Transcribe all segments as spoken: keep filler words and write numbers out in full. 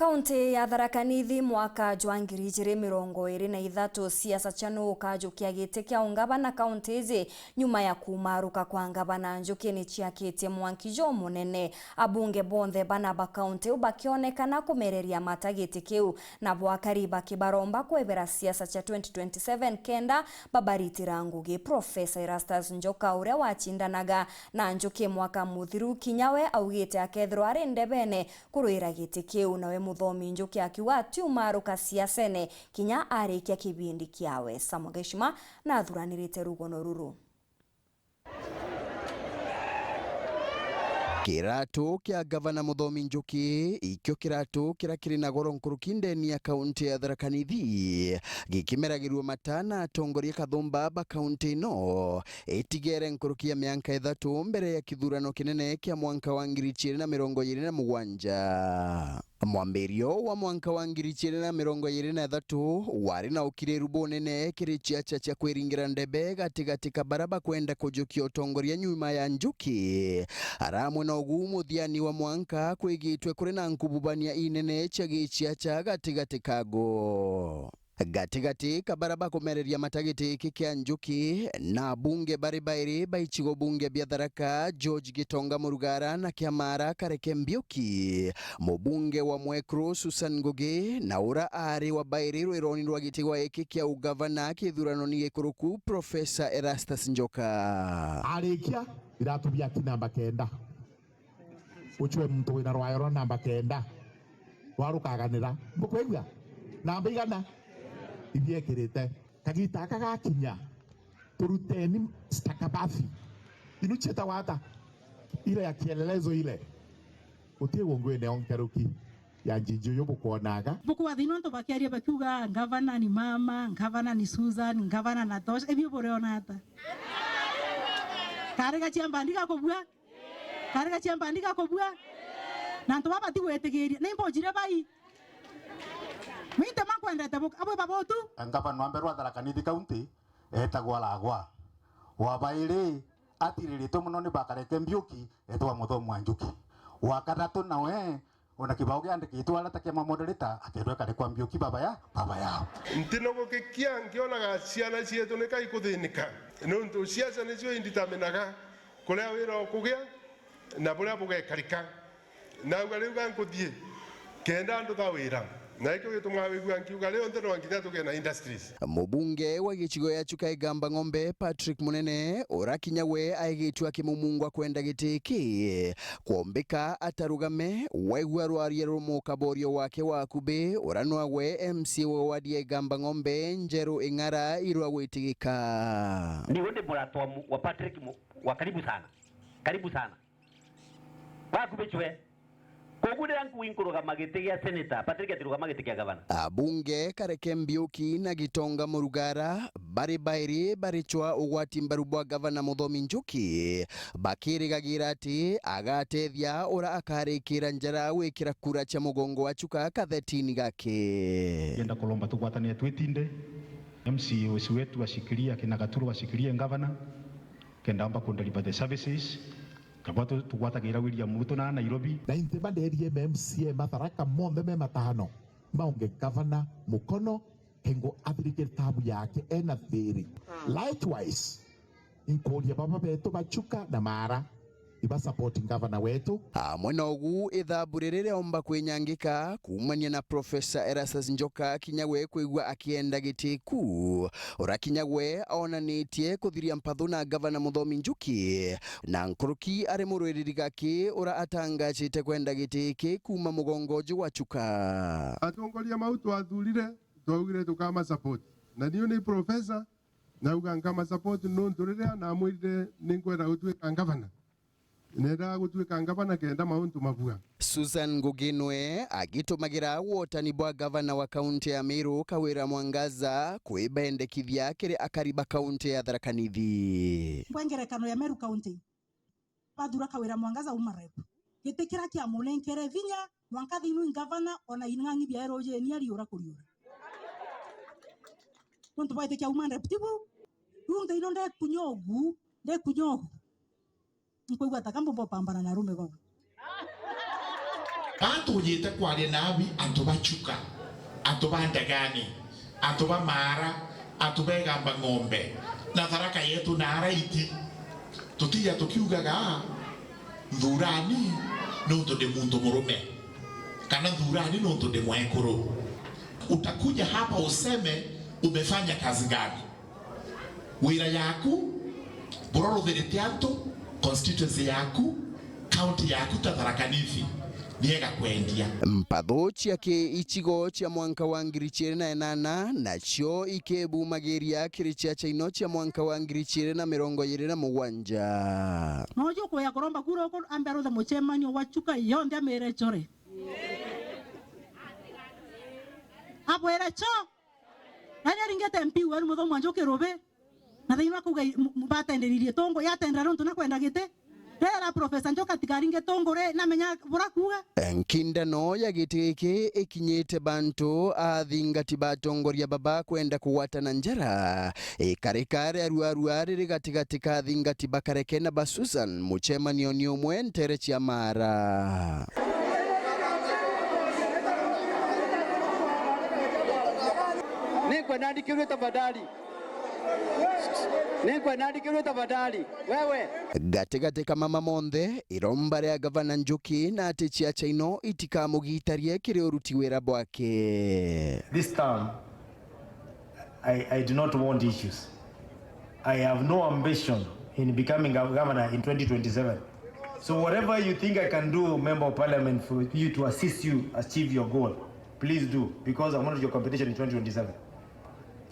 Kaunti ya Tharaka Nithi mwaka jwa ngiri ijiri mirongo iri na ithatu, siasa cia nuu ukajukia giti kia ungavana kaunti iji nyuma ya kumaruka kwa ngavana Njuki ni ciakitie mwanki jumunene. Abunge bonthe bana ba kaunti iu bakionekana kumereria mata giti kiu, nabo akari bakibaromba kwebera siasa cia twenty twenty-seven kenda babaritira ngugi. Profesa Erastus Njoka, uria wacindanaga na Njuki mwaka muthiru, kinya we augite akethirwa ari ndebene kuruira giti kiu. Nawe Muthomi Njuki akiuga atiumaruka siasene kinya arikia kibindi kiawe. Samuel Geshima nathuranirite rugono ruru. Kiratu kia Gavana Muthomi Njuki ikio kiratu kiria kiri na goro nkuruki ndeni ya kaunti ya Tharaka Nithi, gikimeragirua mata na atongoria kathumba ba kaunti ino itigere nkuruki ya mianka ithatu mbere ya kithurano kinene kia mwanka wa ngiri ijiri na mirongo iri na mugwanja. Mwambirio wa mwanka wa ngiri ijiri na mirongo iri na ithatu wari na ukiriru bunene kiri ciaca cia kwiringira ndebe gatigati ka bara bakwenda kujukia utongoria nyuma ya Njuki. Aramwe na ugu muthiani wa mwanka kwigitwe kuri na nkububania inene cia giciaca gatigati kago. Gatigati ka bara bakumereria mata giti giki kia Njuki na abunge bari bairi ba icigo bunge bia Tharaka, George Gitonga Murugara na Kiamara Kareke Mbiuki, mubunge wa Mwekuru Susan Ngugi, na ura ari wa bairi rwironi rwa giti gwa giki kia ugavana kithuranoni gikuruku, Profesa Erastus Njoka. Arikia, iratu biaku namba kenda. Ucwe muntu wina rwayo rwa namba kenda rwa rukaganira. Bukwigua? Namba igana? Ibiekirite. Kagita aka gakinya, turuteni stakabadhi. Inu cietagwa ata? Ile ya kielelezo ile. Uti ungwine o nkaruki ya njiji uyu bukwonaga. Bukwathi nontu bakiaria bakiuga, "Ngavana ni mama, ngavana ni Susan, ngavana Natosha." Ibio buriona ata? Kari gaciamba ndiga kubua. Kari gaciamba ndiga kubua. Na antu baba ti gwitigiria. Ni mbojire bai. Minte makwendete buka. Abwe babotu. Ngavana wa mbere wa Tharaka Nithi County etagwa Lagwa. Wa bairi atiriritwe muno ni Bakareke Mbiuki, etagwa Muthomi wa Njuki. Wa kathatu nawe, ona kibao kiandikitwe ara ta kia ma moderator, aketwa ekare kwa Mbiuki baba ya, baba yao. Ntinogokikia nkionaga ciana cietu ni kai kuthinika, nontu ciaca nicio inditaminaga kuria wira ukugia na buria bugekarika. Nauga riu ga nkuthii, kenda ndutha wira. Na ikio gitumaga wigua nkiuga riu nthi no nginya tugie na industries. Mubunge wa gicigo ya Chuka Igamba Ng'ombe, Patrick Munene, ura kinya we aigitwe akimumungwa kwenda giti giki, kwombika atarugame, waigua rwaria rumuka borio wake wa akubi, ura nwagwe M C A wa wadi ya Igamba Ng'ombe, Njeru Ing'ara, irwa gwitigika. Niwe ndi muratwa mu-, wa Patrick mu-, wa karibu sana. Karibu sana. Bakubichwe. Koguo riria nkuwi nkurugama giti gia senator, Patrick atirugama giti kia gavana. Abunge Kareke Mbiuki na Gitonga Murugara bari bairi barichwa ugwati mbaru bwa gavana Muthomi Njuki, bakirigagira ati agatethia ura akarikira njara gwikira kura cia mugongo wa Chuka kathetini gake. Ngenda kulomba tugwatanire twitinde, M C As wetu ashikilie, akina Gaturu ashikilie gavana, kenda amba kundeliver the services. Kagwatu tugwatagira William Ruto na Nairobi. Na inti banderie M C A Matharaka monthe me matano maunge gavana mukono, kengo athirike tabu yake ena thiri. Likewise, inkuria baba betu ba Chuka na Mara iba support gavana wetu. Amwe na ugu, ithabu riri riomba kwinyangika kuumania na Professor Erastus Njoka kinya gwe kwigua akienda giti ku. Ura kinya gwe onanitie kuthiria mpathu na gavana Muthomi Njuki, na nkuruki ari murwiriri gaki ura atangacite kwenda giti giki kuuma mugongo uju wa Chuka. Atongoria mau twathurire, twaugire tukama support. Na niu ni professor, nauga nkama support nontu riria namwirire ninkwenda gutuika ngavana. Nendaga gutuika ngavana kenda mauntu mabua. Susan Ngugi nwe agitumagira wotani bwa gavana wa kaunti ya Meru, Kawira Mwangaza, kwibendekithia kiri akari ba kaunti ya Tharaka Nithi. Kwa ngerekano ya Meru County, bathura Kawira Mwangaza uma rep. Giti kiria kiamunenkere vinya, mwanka thiinu ngavana, ona ing'ang'i bia rujeni ariura kuriura. Nontu bwaitikia uma rep tibu, riu nthi ino ndekunya ugu, ndekunya ugu. Nkwigua ta ka mbumba upambana na arume bau. Gaa tujite kwaria nabi antu ba Chuka, antu ba Ndegani, antu ba Maara, antu ba Igamba Ng'ombe, na Tharaka yetu na Araiti. Tutija tukiugaga, "Nthurani nontu ndi muntu murume," kana "Nthurani nontu ndi mwekuru." Utakuja hapa useme umefanya kazi gani? Wira yaku, buria uruthirite antu, constituency yaku, county yaku ta Tharaka Nithi, niega kwendia. Mpathu cia ki icigo cia mwanka wa ngiri ciiri na inana nacio ikebumagiria kiri cia Chaino cia mwanka wa ngiri ciiri na mirongo iiri na mugwanja. Noju kuya kuromba kura uku ambe aruthe mucemanio wa Chuka yonthe amire chore. Abwire cho. Nani aringite M P weru Muthomi wa Njuki Rubi? Na thaino akauga i-, m-, m-, batenderirie Tungu, yatendera nontu na kwenda giti. Rera Professor Njoka tigaringe Tungu ri, namenya bura kuuga. Nkindano ya giti giki ikinyite bantu athingati ba atongoria baba kwenda kugwatana njara. Ikarika ria ruarua riri gatigati ka athingati ba Kareke na ba Susan, mucemanioni umwe ntere cia Maara. Nikwenda ndikirue tafadhali. Nikwenda ndikirue tafadhali. Wewe. Gatigati ka mama monthe, iromba ria gavana Njuki na ati cia Chaino itikamugitarie kiri uruti wira bwake. This term, I, I do not want issues. I have no ambition in becoming a governor in twenty twenty-seven. So whatever you think I can do, Member of Parliament, for you to assist you achieve your goal, please do, because I'm not your competition in twenty twenty-seven.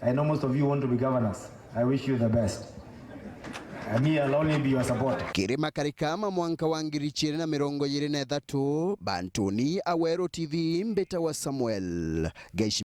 I know most of you want to be governors. I wish you the best. And me, I'll only be your supporter. Kirima Karikama mwanka wa ngiri ciiri na mirongo iiri na ithatu, Bantuni, Aweru T V, mbita wa Samuel Gaishi.